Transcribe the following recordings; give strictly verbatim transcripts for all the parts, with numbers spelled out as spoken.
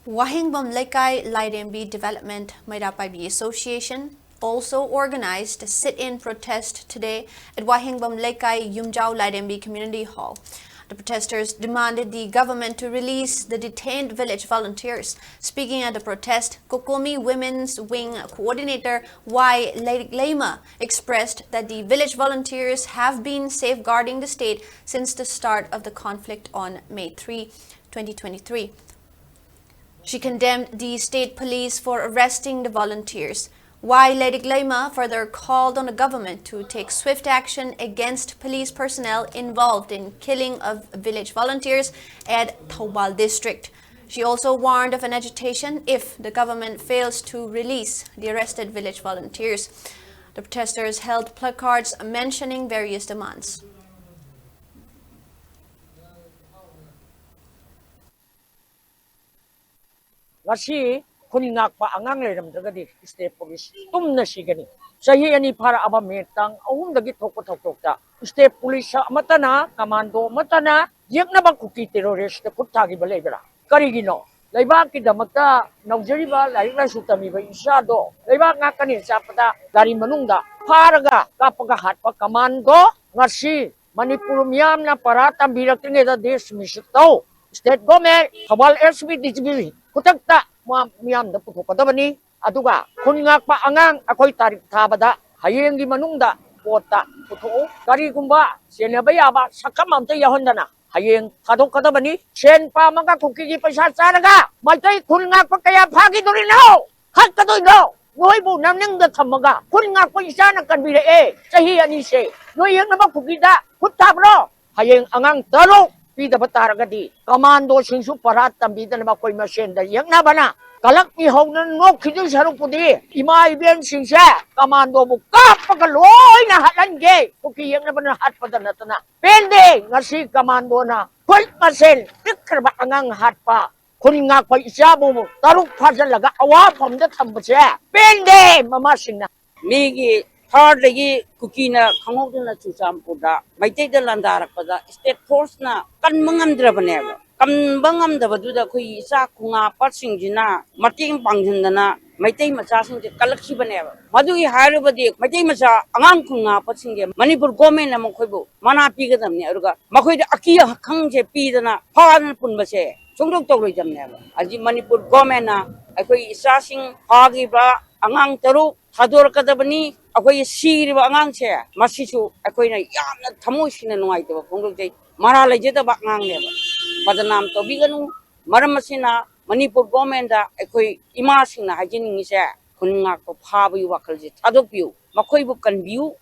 Wahengbam Leikai Lairembi Development Meira Paibi Association also organized a sit-in protest today at Wahengbam Leikai Yumjao Lairembi Community Hall. The protesters demanded the government to release the detained village volunteers. Speaking at the protest, COCOMI Women's Wing coordinator Y Leima expressed that the village volunteers have been safeguarding the state since the start of the conflict on May three, twenty twenty-three. She condemned the state police for arresting the volunteers. Y Leima further called on the government to take swift action against police personnel involved in killing of village volunteers at Thoubal district. She also warned of an agitation if the government fails to release the arrested village volunteers. The protesters held placards mentioning various demands. ꯉꯁꯤ ꯈꯨꯟ ꯉꯥꯛꯄ ꯑꯉꯥꯡ ꯂꯩꯔꯝꯗ꯭ꯔꯒꯗꯤ state police ꯇꯨꯝꯅ ꯁꯤꯒꯅꯤ꯫ ꯆꯍꯤ ꯑꯅꯤ ꯐꯥꯔꯛꯑꯕ May ꯇꯥꯡ ꯑꯍꯨꯝꯗꯒꯤ ꯊꯣꯛꯄ ꯊꯧꯗꯣꯛꯇ state police ꯑꯃꯠꯇꯅ, commando ꯑꯃꯠꯇꯅ ꯌꯦꯛꯅꯕ ꯀꯨꯀꯤ terrorist ꯈꯨꯠ ꯊꯥꯈꯤꯕ ꯂꯩꯕ꯭ꯔꯥ? ꯀꯔꯤꯒꯤꯅꯣ? ꯂꯩꯕꯥꯛꯀꯤꯗꯃꯛꯇ ꯅꯧꯖꯔꯤꯕ ꯂꯥꯏꯔꯤꯛ ꯂꯥꯏꯁꯨ ꯇꯝꯃꯤꯕ ꯏꯆꯥꯗꯣ ꯂꯩꯕꯥꯛ ꯉꯥꯛꯀꯅꯤ ꯆꯠꯄꯗ ꯒꯥꯔꯤ ꯃꯅꯨꯡꯗ ꯐꯥꯔꯒ ꯀꯥꯞꯄꯒ ꯍꯥꯠꯄ commando ꯉꯁꯤ ꯃꯅꯤꯄꯨꯔ ꯃꯤꯌꯥꯝꯅ ꯄꯔꯥ ꯇꯝꯕꯤꯔꯛꯇ꯭ꯔꯤꯉꯩꯗ dismiss ꯇꯧ꯫ State government, Thoubal S P, D G P ꯈꯨꯗꯛꯇ ꯃꯥ ꯃꯤꯌꯥꯝꯗ ꯄꯨꯊꯣꯛꯀꯗꯕꯅꯤ꯫ ꯑꯗꯨꯒ ꯈꯨꯟ ꯉꯥꯛꯄ ꯑꯉꯥꯡ ꯑꯩꯈꯣꯏ ꯇꯥꯔꯤꯛ ꯊꯥꯕꯗ ꯍꯌꯦꯡꯒꯤ ꯃꯅꯨꯡꯗ court ꯇ ꯄꯨꯊꯣꯛꯎ꯫ ꯀꯔꯤꯒꯨꯝꯕ ꯆꯦꯟꯅꯕ ꯌꯥꯕ ꯁꯛꯇꯝ ꯑꯝꯇ ꯌꯥꯎꯍꯟꯗꯅ ꯍꯌꯦꯡ ꯊꯥꯗꯣꯛꯀꯗꯕꯅꯤ꯫ ꯁꯦꯟ ꯄꯥꯝꯃꯒ ꯀꯨꯀꯤꯒꯤ ꯄꯩꯁꯥ ꯆꯥꯔꯒ ꯃꯩꯇꯩ ꯈꯨꯟ ꯉꯥꯛꯄ ꯀꯌꯥ ꯐꯥꯈꯤꯗꯣꯔꯤꯅꯣ? ꯍꯥꯠꯀꯗꯣꯏꯅꯣ? ꯅꯣꯏꯕꯨ ꯅꯝꯅꯤꯡꯗ ꯊꯝꯃꯒ ꯈꯨꯟ ꯉꯥꯛꯄ ꯏꯆꯥꯅ ꯀꯟꯕꯤꯔꯛꯑꯦ꯫ ꯆꯍꯤ ꯑꯅꯤꯁꯦ ꯅꯣꯏ ꯌꯦꯛꯅꯕ ꯀꯨꯀꯤꯗ ꯈꯨꯠ ꯊꯥꯕ꯭ꯔꯣ? ꯍꯌꯦꯡ ꯑꯉꯥꯡ ꯇꯔꯨꯛ ꯄꯤꯗꯕ ꯇꯥꯔꯒꯗꯤ commandoꯁꯤꯡꯁꯨ ꯄꯔꯥ ꯇꯝꯕꯤꯗꯅ ꯃꯈꯣꯏ ꯃꯁꯦꯟꯗ ꯌꯦꯛꯅꯕꯅ ꯀꯂꯛ ꯃꯤꯍꯧꯅ ꯅꯣꯛꯈꯤꯗꯣꯏ ꯁꯔꯨꯛꯄꯨꯗꯤ ꯏꯃꯥ ꯏꯕꯦꯟꯁꯤꯡꯁꯦ commandoꯕꯨ ꯀꯥꯞꯄꯒ ꯂꯣꯏꯅ ꯍꯥꯠꯍꯟꯒꯦ꯫ ꯀꯨꯀꯤ ꯌꯦꯛꯅꯕꯅ ꯍꯥꯠꯄꯗ ꯅꯠꯇꯅ ꯄꯦꯟꯗꯦ꯫ ꯉꯁꯤ commandoꯅ ꯈꯨꯠ ꯃꯁꯦꯟ ꯄꯤꯛꯈ꯭ꯔꯕ ꯑꯉꯥꯡ ꯍꯥꯠꯄ, ꯈꯨꯟ ꯉꯥꯛꯄ ꯏꯆꯥꯕꯨ ꯇꯔꯨꯛ ꯐꯥꯖꯤꯜꯂꯒ ꯑꯋꯥꯐꯝꯗ ꯊꯝꯕꯁꯦ ꯄꯦꯟꯗꯦ꯫ ꯃꯃꯥꯁꯤꯡꯅ ꯃꯤꯒꯤ ꯊꯥꯔꯗꯒꯤ ꯀꯨꯀꯤꯅ ꯈꯪꯍꯧꯗꯅ ꯆꯨꯔꯆꯥꯟꯄꯨꯔꯗ ꯃꯩꯇꯩꯗ ꯂꯥꯟꯗꯥꯔꯛꯄꯗ state forceꯅ ꯀꯟꯕ ꯉꯝꯗ꯭ꯔꯕꯅꯦꯕ꯫ ꯀꯟꯕ ꯉꯝꯗꯕꯗꯨꯗ ꯑꯩꯈꯣꯏꯒꯤ ꯏꯆꯥ ꯈꯨꯡꯉꯥꯛꯄꯁꯤꯡꯁꯤꯅ ꯃꯇꯦꯡ ꯄꯥꯡꯁꯤꯟꯗꯅ ꯃꯩꯇꯩ ꯃꯆꯥꯁꯤꯡꯁꯦ ꯀꯜꯂꯛꯈꯤꯕꯅꯦꯕ꯫ ꯃꯗꯨꯒꯤ ꯍꯥꯏꯔꯨꯕꯗꯤ ꯃꯩꯇꯩ ꯃꯆꯥ ꯑꯉꯥꯡ ꯈꯨꯡꯉꯥꯛꯄꯁꯤꯡꯁꯦ ꯃꯅꯤꯄꯨꯔ ꯒꯣꯔꯃꯦꯟꯅ ꯃꯈꯣꯏꯕꯨ ꯃꯅꯥ ꯄꯤꯒꯗꯕꯅꯤ, ꯑꯗꯨꯒ ꯃꯈꯣꯏꯗ ꯑꯀꯤ ꯑꯈꯪꯁꯦ ꯄꯤꯗꯅ ꯐꯥꯗꯅ ꯄꯨꯟꯕꯁꯦ ꯁꯨꯡꯇꯧ ꯇꯧꯔꯣꯏꯗꯕꯅꯦꯕ꯫ ꯍꯧꯖꯤꯛ ꯃꯅꯤꯄꯨꯔ ꯒꯣꯔꯃꯦꯟꯅ ꯑꯩꯈꯣꯏꯒꯤ ꯏꯆꯥꯁꯤꯡ ꯐꯥꯈꯤꯕ ꯑꯉꯥꯡ ꯇꯔꯨꯛ ꯊꯥꯗꯣꯔꯛꯀꯗꯕꯅꯤ꯫ ꯑꯩꯈꯣꯏꯒꯤ ꯁꯤꯔꯤꯕ ꯑꯉꯥꯡꯁꯦ ꯃꯁꯤꯁꯨ ꯑꯩꯈꯣꯏꯅ ꯌꯥꯝꯅ ꯊꯃꯣꯏ ꯁꯦꯡꯅ ꯅꯨꯡꯉꯥꯏꯇꯕ ꯐꯣꯡꯗꯣꯛꯆꯩ꯫ ꯃꯔꯥꯜ ꯂꯩꯖꯗꯕ ꯑꯉꯥꯡꯅꯦꯕ꯫ ꯕꯗꯅꯥꯝ ꯇꯧꯕꯤꯒꯅꯨ꯫ ꯃꯔꯝ ꯑꯁꯤꯅ ꯃꯅꯤꯄꯨꯔ ꯒꯣꯔꯃꯦꯟꯗ ꯑꯩꯈꯣꯏ ꯏꯃꯥꯁꯤꯡꯅ ꯍꯥꯏꯖꯅꯤꯡꯉꯤꯁꯦ, ꯈꯨꯟ ꯉꯥꯛꯄ ꯐꯥꯕꯒꯤ ꯋꯥꯈꯜꯁꯦ ꯊꯥꯗꯣꯛꯄꯤꯌꯨ, ꯃꯈꯣꯏꯕꯨ ꯀꯟꯕꯤꯌꯨ꯫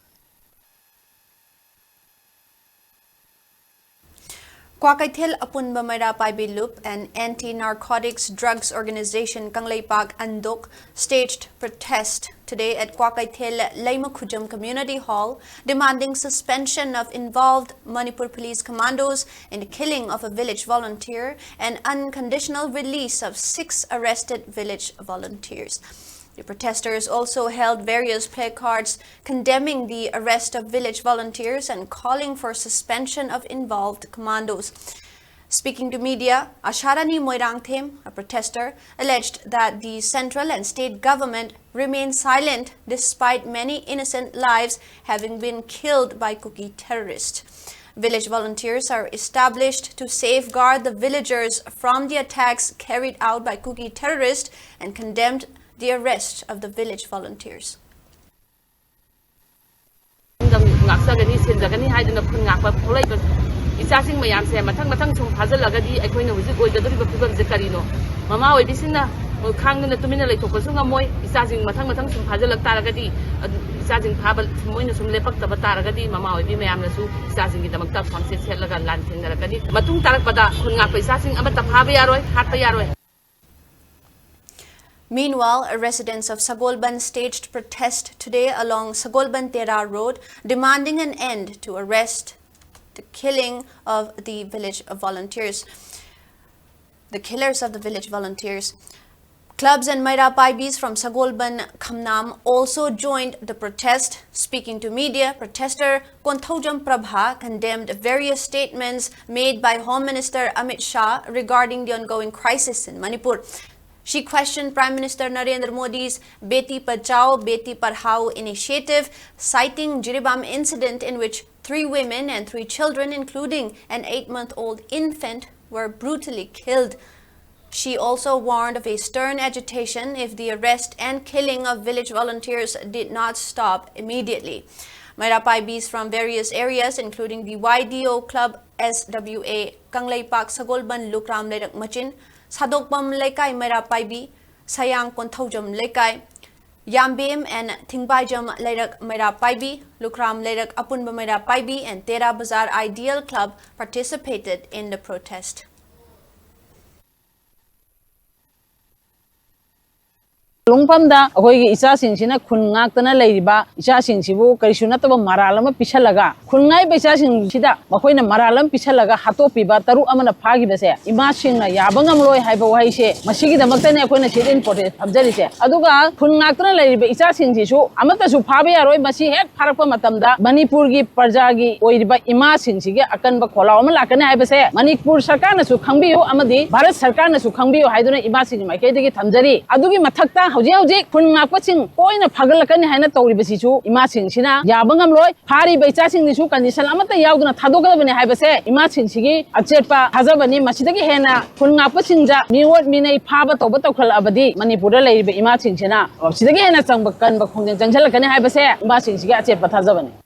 Kwakaithel Apunba Meira Paibi Lup and Anti-Narcotics Drugs Organization Kangleipak Andok staged protest today at Kwakaithel Leimakhujam Community Hall, demanding suspension of involved Manipur police commandos in the killing of a village volunteer and unconditional release of six arrested village volunteers. The protesters also held various placards condemning the arrest of village volunteers and calling for suspension of involved commandos. Speaking to media, Asharani Moirangthem, a protester, alleged that the central and state government remain silent despite many innocent lives having been killed by Kuki terrorists. Village volunteers are established to safeguard the villagers from the attacks carried out by Kuki terrorists and condemned the arrest of the village volunteers. ꯉꯥꯛꯆꯒꯅꯤ, ꯁꯦꯟꯖꯒꯅꯤ ꯍꯥꯏꯗꯨꯅ ꯈꯨꯟ ꯉꯥꯛꯄ ꯊꯣꯛꯂꯛꯏꯕ ꯏꯆꯥꯁꯤꯡ ꯃꯌꯥꯝꯁꯦ ꯃꯊꯪ ꯃꯊꯪ ꯁꯨꯝ ꯐꯥꯖꯤꯜꯂꯒꯗꯤ ꯑꯩꯈꯣꯏꯅ ꯍꯧꯖꯤꯛ ꯑꯣꯏꯒꯗꯧꯔꯤꯕ ꯐꯤꯕꯝꯁꯦ ꯀꯔꯤꯅꯣ? ꯃꯃꯥ ꯑꯣꯏꯕꯤꯁꯤꯡꯅ ꯈꯥꯡꯗꯅ ꯇꯨꯃꯤꯟꯅ ꯂꯩꯊꯣꯛꯄꯁꯨ ꯉꯝꯃꯣꯏ꯫ ꯏꯆꯥꯁꯤꯡ ꯃꯊꯪ ꯃꯊꯪ ꯁꯨꯝ ꯐꯥꯖꯤꯜꯂꯛ ꯇꯥꯔꯒꯗꯤ, ꯑꯗꯨ ꯏꯆꯥꯁꯤꯡ ꯐꯥꯕ ꯃꯣꯏꯅ ꯁꯨꯝ ꯂꯦꯞꯄꯛꯇꯕ ꯇꯥꯔꯒꯗꯤ, ꯃꯃꯥ ꯑꯣꯏꯕꯤ ꯃꯌꯥꯝꯅꯁꯨ ꯏꯆꯥꯁꯤꯡꯒꯤꯗꯃꯛꯇ ꯈ꯭ꯋꯥꯡꯆꯦꯠ ꯁꯦꯠꯂꯒ ꯂꯥꯟ ꯊꯦꯡꯅꯔꯛꯀꯅꯤ꯫ ꯃꯇꯨꯡ ꯇꯥꯔꯛꯄꯗ ꯈꯨꯟ ꯉꯥꯛꯄ ꯏꯆꯥꯁꯤꯡ ꯑꯃꯠꯇ ꯐꯥꯕ ꯌꯥꯔꯣꯏ, ꯍꯥꯠꯄ ꯌꯥꯔꯣꯏ꯫ Meanwhile, residents of Sagolband staged protest today along Sagolband Tera Road, demanding an end to arrest the killing of the village volunteers, the killers of the village volunteers. Clubs and Meira Paibis from Sagolban Khamnam also joined the protest. Speaking to media, protester Konthoujam Prabha condemned various statements made by Home Minister Amit Shah regarding the ongoing crisis in Manipur. She questioned Prime Minister Narendra Modi's Beti Bachao, Beti Padhao initiative, citing Jiribam incident in which three women and three children, including an eight-month-old infant, were brutally killed. She also warned of a stern agitation if the arrest and killing of village volunteers did not stop immediately. Meira Paibis from various areas, including the Y D O Club S W A, Kangleipak Sagolban Lukram Leirak Machin, Sadokpam Leikai Meira Paibi, Sayang Konthoujam Leikai, Yambem and Thingbaijam Leirak Meira Paibi, Lukram Leirak Apunba Meira Paibi, and Tera Bazar Ideal Club participated in the protest. ꯂꯨꯡꯐꯝꯗ ꯑꯩꯈꯣꯏꯒꯤ ꯏꯆꯥꯁꯤꯡꯁꯤꯅ ꯈꯨꯟ ꯉꯥꯛꯇꯅ ꯂꯩꯔꯤꯕ ꯏꯆꯥꯁꯤꯡꯁꯤꯕꯨ ꯀꯔꯤꯁꯨ ꯅꯠꯇꯕ ꯃꯔꯥꯜ ꯑꯃ ꯄꯤꯁꯜꯂꯒ, ꯈꯨꯟ ꯉꯥꯛꯏꯕ ꯏꯆꯥꯁꯤꯡꯁꯤꯗ ꯃꯈꯣꯏꯅ ꯃꯔꯥꯜ ꯑꯃ ꯄꯤꯁꯜꯂꯒ ꯍꯥꯠꯇꯣꯛꯄꯤꯕ ꯇꯔꯨꯛ ꯑꯃꯅ ꯐꯥꯈꯤꯕꯁꯦ ꯏꯃꯥꯁꯤꯡꯅ ꯌꯥꯕ ꯉꯝꯂꯣꯏ ꯍꯥꯏꯕ ꯋꯥꯍꯩꯁꯦ, ꯃꯁꯤꯒꯤꯗꯃꯛꯇꯅꯦ ꯑꯩꯈꯣꯏꯅ sit-in protest ꯐꯝꯖꯔꯤꯁꯦ꯫ ꯑꯗꯨꯒ ꯈꯨꯟ ꯉꯥꯛꯇꯅ ꯂꯩꯔꯤꯕ ꯏꯆꯥꯁꯤꯡꯁꯤꯁꯨ ꯑꯃꯠꯇꯁꯨ ꯐꯥꯕ ꯌꯥꯔꯣꯏ꯫ ꯃꯁꯤ ꯍꯦꯛ ꯐꯥꯔꯛꯄ ꯃꯇꯝꯗ ꯃꯅꯤꯄꯨꯔꯒꯤ ꯄ꯭ꯔꯖꯥꯒꯤ ꯑꯣꯏꯔꯤꯕ ꯏꯃꯥꯁꯤꯡꯁꯤꯒꯤ ꯑꯀꯟꯕ ꯈꯣꯜꯂꯥꯎ ꯑꯃ ꯂꯥꯛꯀꯅꯤ ꯍꯥꯏꯕꯁꯦ ꯃꯅꯤꯄꯨꯔ ꯁꯔꯀꯥꯔꯅꯁꯨ ꯈꯪꯕꯤꯌꯨ ꯑꯃꯗꯤ ꯚꯥꯔꯠ ꯁꯔꯀꯥꯔꯅꯁꯨ ꯈꯪꯕꯤꯌꯨ ꯍꯥꯏꯗꯨꯅ ꯏꯃꯥꯁꯤꯡꯒꯤ ꯃꯥꯏꯀꯩꯗꯒꯤ ꯊꯝꯖꯔꯤ꯫ ꯑꯗꯨꯒꯤ ꯃꯊꯛꯇ ꯍꯧꯖꯤꯛ ꯍꯧꯖꯤꯛ ꯈꯨꯟ ꯉꯥꯛꯄꯁꯤꯡ ꯇꯣꯏꯅ ꯐꯒꯠꯂꯛꯀꯅꯤ ꯍꯥꯏꯅ ꯇꯧꯔꯤꯕꯁꯤꯁꯨ ꯏꯃꯥꯁꯤꯡꯁꯤꯅ ꯌꯥꯕ ꯉꯝꯂꯣꯏ꯫ ꯐꯥꯔꯤꯕ ꯏꯆꯥꯁꯤꯡꯁꯤꯁꯨ condition ꯑꯃꯠꯇ ꯌꯥꯎꯗꯅ ꯊꯥꯗꯣꯛꯀꯗꯕꯅꯤ ꯍꯥꯏꯕꯁꯦ ꯏꯃꯥꯁꯤꯡꯁꯤꯒꯤ ꯑꯆꯦꯠꯄ ꯊꯥꯖꯕꯅꯤ꯫ ꯃꯁꯤꯗꯒꯤ ꯍꯦꯟꯅ ꯈꯨꯟ ꯉꯥꯛꯄꯁꯤꯡꯗ ꯃꯤꯑꯣꯠ ꯃꯤꯅꯩ ꯐꯥꯕ ꯇꯧꯕ ꯇꯧꯈꯠꯂꯛꯑꯕꯗꯤ ꯃꯅꯤꯄꯨꯔꯗ ꯂꯩꯔꯤꯕ ꯏꯃꯥꯁꯤꯡꯁꯤꯅ ꯁꯤꯗꯒꯤ ꯍꯦꯟꯅ ꯆꯪꯕ ꯀꯟꯕ ꯈꯣꯡꯖꯪ ꯆꯪꯁꯤꯜꯂꯛꯀꯅꯤ ꯍꯥꯏꯕꯁꯦ ꯏꯃꯥꯁꯤꯡꯁꯤꯒꯤ ꯑꯆꯦꯠꯄ ꯊꯥꯖꯕꯅꯤ꯫